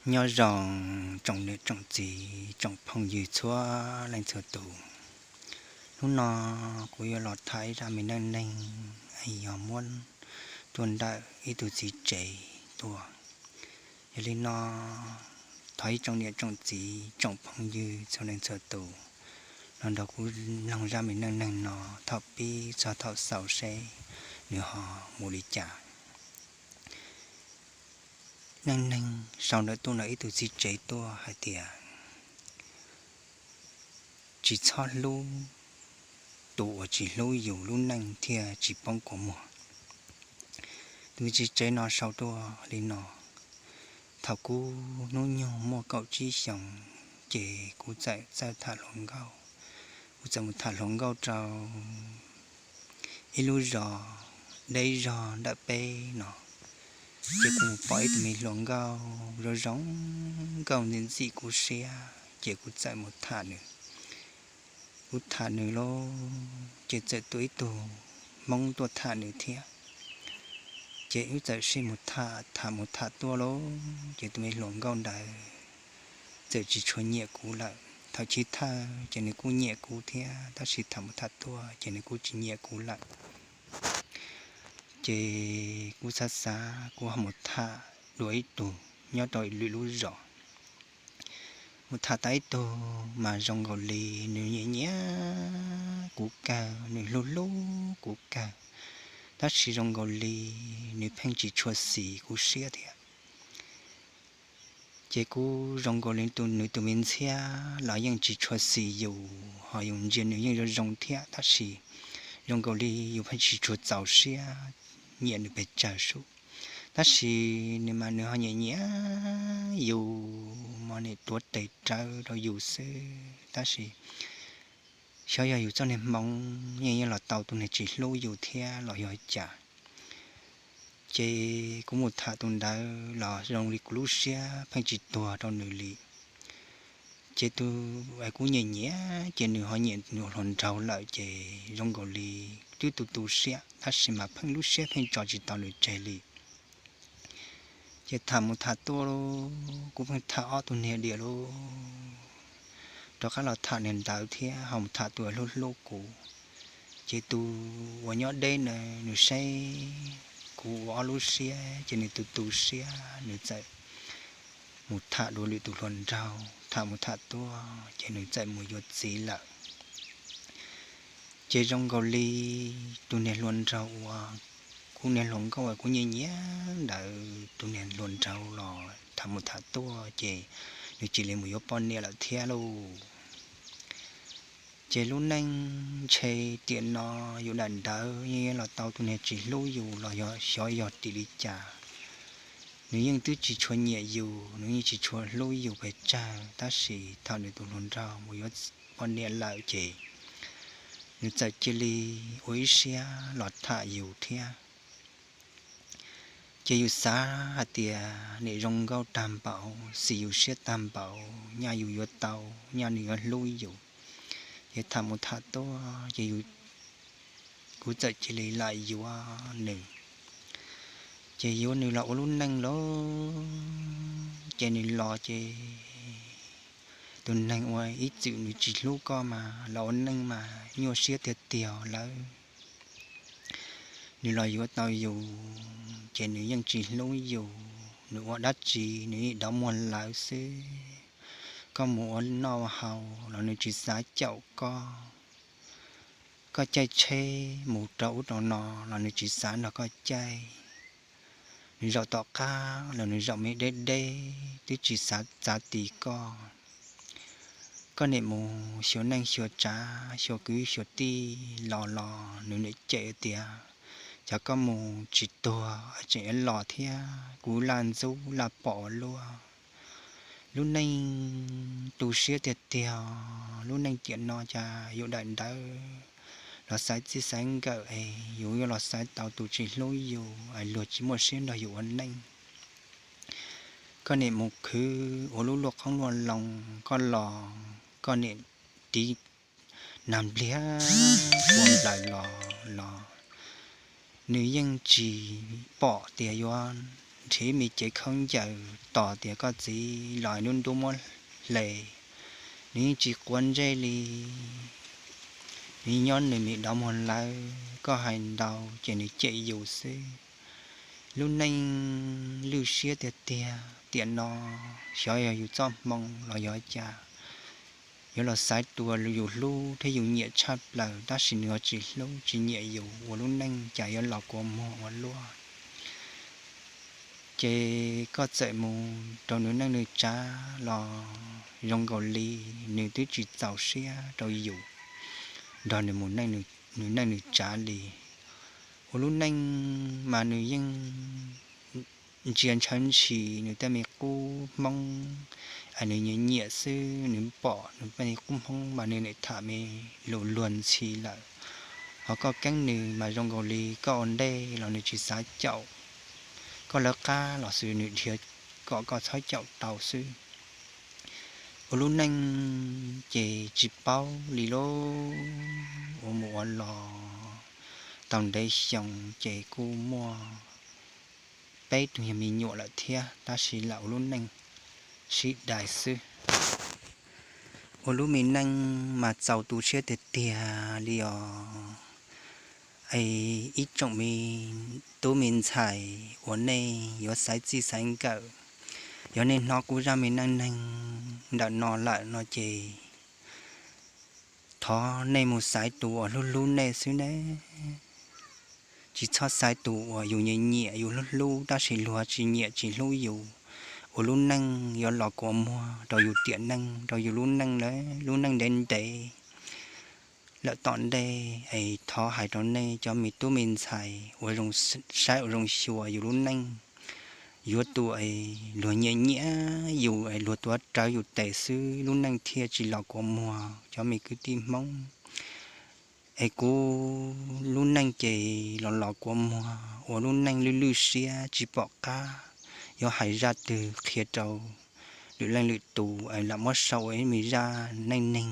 Nyob zoo tsoom niam tsoom txiv tsoom phooj ywg txhua leej txhua tus. Hnub no kuv yuav los tham ib zaj me neej neeg es yog muab tuaj ntawm ib tug txiv tsev tuaj. Yog li no, thov ib tsoom niam tsoom txiv tsoom phooj ywg txhua leej txhua tus los nrog kuv mloog zaj me neej neeg no thaum pib txog thaum xaus seb nws ho mus li cas. Neej neeg sau ntawm tuaj ntawm ib tug txiv tsev tuaj hais tias, tsis txhob hlub tus uas tsis hlub yus lub neej thiaj tsis poob kua muag. Tus txiv tsev no sau tuaj li no: Thaum kuv hnub nyoog muaj kaum tsib xyoos, ces kuv txawm txawj tham hluas nkauj. Kuv txawm mus tham hluas nkauj rau ib lub zos deb zog ntawm peb no. Ces kuv mus pom ib tug me hluas nkauj zoo zoo nkauj ntxim ntxim kuv siab, ces kuv txawm mus tham nws. Kuv tham nws lauj, ces txawm tuaj ib tug Hmoob tuaj tham nws thiab. Ces wb txawm sib mus tham, tham mus tham tuaj lauj, ces tus me hluas nkauj ntawd txawm tsis tshua nyiam kuv lawm. Thaum chiv thawj ces nws kuj nyiam kuv thiab, tab sis tham mus tham tuaj ces nws kuj tsis nyiam kuv lawm. Ces kuv xav xav kuv ho mus tham dua ib tug nyob rau lwm lub zos. Mus tham tau ib tug mas zoo nkaus li nws nyiam nyiam kuv kawg, nws hlub hlub kuv kawg, tab sis zoo nkaus li nws pheej tsis tshua xis kuv siab thiab. Ces kuv zoo nkaus li nws tus me ntxhiab los yeej tsis tshua xis yus, ho yus ntsia nws yeej zoo zoo thiab, tab sis zoo nkaus li yus pheej tsis tshua txaus siab nyiam nws pes tsawg sub. Tab sis nws mas nws ho nyiam nyiam yus, mas nim tuav tes rawv rau yus xwb, tab sis xyov yog yus txoj niag hmoov yeej yeej los tau tus niag tsis hlub yus thiab los yog cas. Ces kuv mus tham tus ntawd los zoo li kuv lub siab pheej tsis tuag rau nws li. Ces tus es kuv nyiam nyiam ces nws ho nyiam nws hluas nraug lawm, ces zoo nkaus li twb tu tu siab, tab sis mas pheej lub siab pheej tso tsis tau nws tseg li. Ces tham mus tham tuaj, kuv pheej tham ob tug niag diam lauj, rov qab los tham niag ntawd thiab, ho mus tham tus hlub hlub kuv. Ces tus uas nyob deb na, nws saib kuv ua ob lub siab ces nws tu tu siab, nws txawm mus tham dua lwm tus hluas nraug. Tham mus tham tuaj ces nws txawm mus yuav txiv lawm. Ces zoo nkaus li tus niag hluas nraug uas kuv niag hluas nkauj uas kuv nyiam nyiam ntawd, tus niag hluas nraug los tham mus tham tuaj ces nws cia li mus yuav poj niam lawm thiab lauj. Ces lub neej ntshe tiam no yus daim ntawv yeej los tau tus niag tsis hlub yus los yog xyov yog tim li cas. Nws yeej twb tsis tshua nyiam yus, nws yeej tsis tshua hlub yus pes tsawg, tab sis thaum nws tus hluas nraug mus yuav poj niam lawm ces nws txawm cia li ua ib siab los tham yus thiab. Ces yus xav hais tias nim zoo nkauj tag npaum, xis yus siab tag npaum, nyaj yus yuav tau, nyaj nws yuav hlub yus. Ces tham mus tham tuaj ces kuv txawm cia li lam yuav nws. Ces yuav nws los ua lub neej lauj, ces nws los ces tus neeg uas ib txwm nws tsis hlub koj mas los ua neej mas nyuaj siab tiag tiag lawm. Nws los yuav tau yus ces nws yeej tsis hlub yus, nws ua dab tsi nws yeej dov muag lawv xwb. Koj mus ua noj ua haus los nws tsis xav caum koj. Koj caij tsheb mus rau ub rau no los nws tsis xav nrog koj caij. Nws zaum tom qab los nws zaum me deb deb twb tsis xav txav ti koj. Koj nim mus xyuas neej xyuas tsav xyuas kwv xyuas tij los los nws nim cem tias, cas koj mus tsis tuag tseem los thiab kuv laj ntxub laj pom ua luaj. Lub neej tu siab tiag tiag, lub neej tiam no cas yus daim ntawv los xaiv txij xaiv nkawm es yus yuav los xaiv tau tus tsis hlub yus es luag tsis muaj siab nrog yus ua neej. Koj nim mus khwv ua lub luaj qoob luaj loo, koj los koj nim tiv nag npliag ua nplaws los los nws yeej tsis pom tias yuav nrhiav me cev khaub ncaws tos tias koj txiv los lub ntuj muab hle. Nws yeej tsis quav ntsej li, nws nyob nws me dov muag lawv, koj hais ntau ces nws cem yus xwb. Lub neej lwj siab tiag tiag, tiam no xyov yog yus txoj hmoo los yog cas, yuav los xaiv tus uas yus hlub thiab yus nyiam tshaj plaws, tab sis nws ho tsis hlub tsis nyiam yus, ua lub neej cas yuav los kua muag ua luaj. Ces koj txawm mus rau nws neej nws tsav los zoo nkaus li nws twb tsis txaus siab rau yus nrog nws mus nws neej nws tsav li. Ua lub neej mas nws yeej ntsia ntshaw ntshis nws tej me qub hmoob, es nws nyiam nyiam xwb, nws pom nws tej qub hmoob mas nws niaj tham me lus luag ntxhi lawm. Ho koj keeb nws mas zoo nkaus li koj ua ntej los nws tsis xav caum, koj lawv qab los xwb nws dhia kom koj txhob caum tau xwb. Ua lub neej ces tsis paub li lauj, ua mus ua los tau ntev xyoo ces kuj muaj peb tug yog me nyuam lawm thiab, tab sis lam ua lub neej sib dai xwb. Ua lub me neej mas txaus tu siab tiag tiag li os. Es ib tsoom me tub me ntxhais uas nej yuav xaiv txij xaiv nkawm, yog nej hnov kuv zaj me neej neeg ntawm no lawm no ces thov nej mus xaiv tus uas hlub hlub nej xwb ne. Tsis txhob xaiv tus uas yus nyiam nyiam yus hlub hlub tab sis luag tsis nyiam tsis hlub yus. Ua lub neej yuav los kua muag rau yus tiam neej, rau yus lub neej lawm, lub neej ntev ntev lawm tom ntej. Es thov hais rau nej cov me tub me ntxhais uas zoo saib uas zoo xyuas yus lub neej, yuav tus es luag nyiam nyiam yus es luag tuav rawv yus tes xwb lub neej thiaj tsis los kua muag cov me kwv tij hmoob. Es kuv lub neej ces los los kua muag, ua lub neej lwj lwj siab tsis pom qab yuav hais zaj twg qhia rau lwm leej lwm tus es lam muab sau ua ib me zaj neej neeg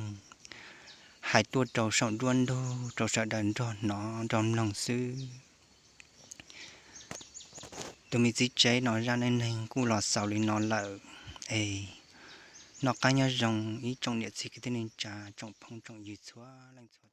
hais tuaj rau saum nruab ntug rau sawv daws nrog hnov nrog mloog xwb. Tus me txiv tsev no zaj neej neeg kuj los xaus li no lawm. Es noj qab nyob zoo ib tsoom niam txiv kwv tij neej tsa tsoom phooj tsoom ywg txhua leej txhua